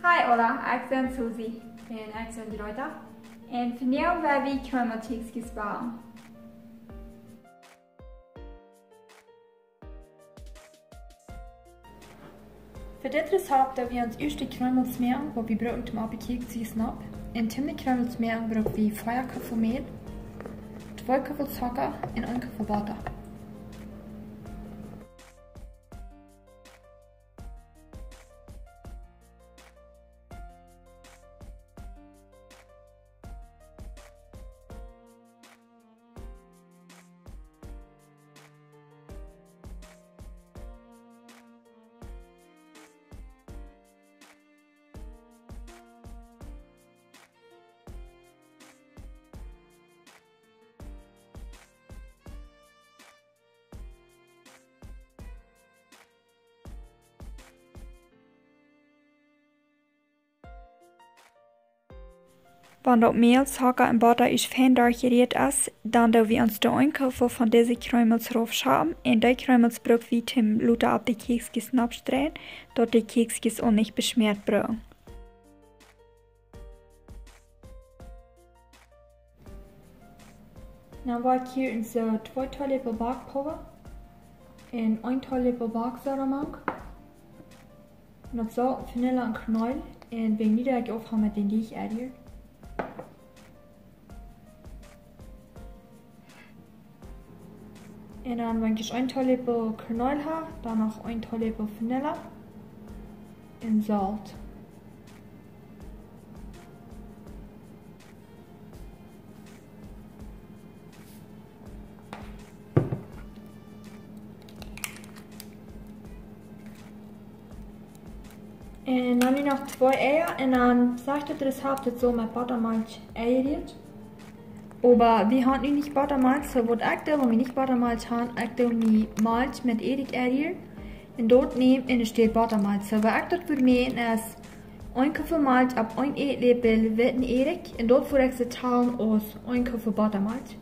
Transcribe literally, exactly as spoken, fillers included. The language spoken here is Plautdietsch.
Hi aula, ekj sie Susi. Un ekj sie Greta. Un vondoag woa wie Kjreemelkjäakjskjes backen. Fa dit Rezept doo wie ons ieescht de Kjreemels moaken, waut wie brucken toom opp de Kjäakjskjes nopp. Un toom de Kjreemels moaken bruck wie vea Kuffel Mäl, twee Kuffel Zocka un een Kuffel Botta. Wan daut Mäl, Zocka un Botta es fein derchjerieet es, dan doo wie ons de een Kuffel von dise Kjreemels rauf schaupen un dee Kjreemels bruck wie toom lota opp de Kjäakjskjes nopp streien, daut de Kjäakjskjes uk nich beschmäat brucken. Dan woa ekj hia soo twee Teeläpel Backpulva un een Teeläpel Backsoda mank. Un daut Solt, Vanilla un Kaneel. Un wan ekj nu aufhab met dän Deajch addren. Un dan wan ekj een Teeläpel Kaneel hab, dan noch een Teeläpel Vanilla un Solt. Un dan nu noch twee Eia un dan sajcht daut Rezept, daut saul met Bottamalkj aunjerieet. Oba wie haben nu nich Bottamalkj, soo waut ekj doo, wan wie nich Bottamalkj haben, ekj doo mie Malkj met Ädikj aunrieren. Un daut näm ekj enne Städ Bottamalkj. Soo waut ekj daut fa mie es, een Kuffel Malkj opp een Ätläpel witten Ädikj un daut woa ekj soo talen aus een Kuffel Bottamalkj.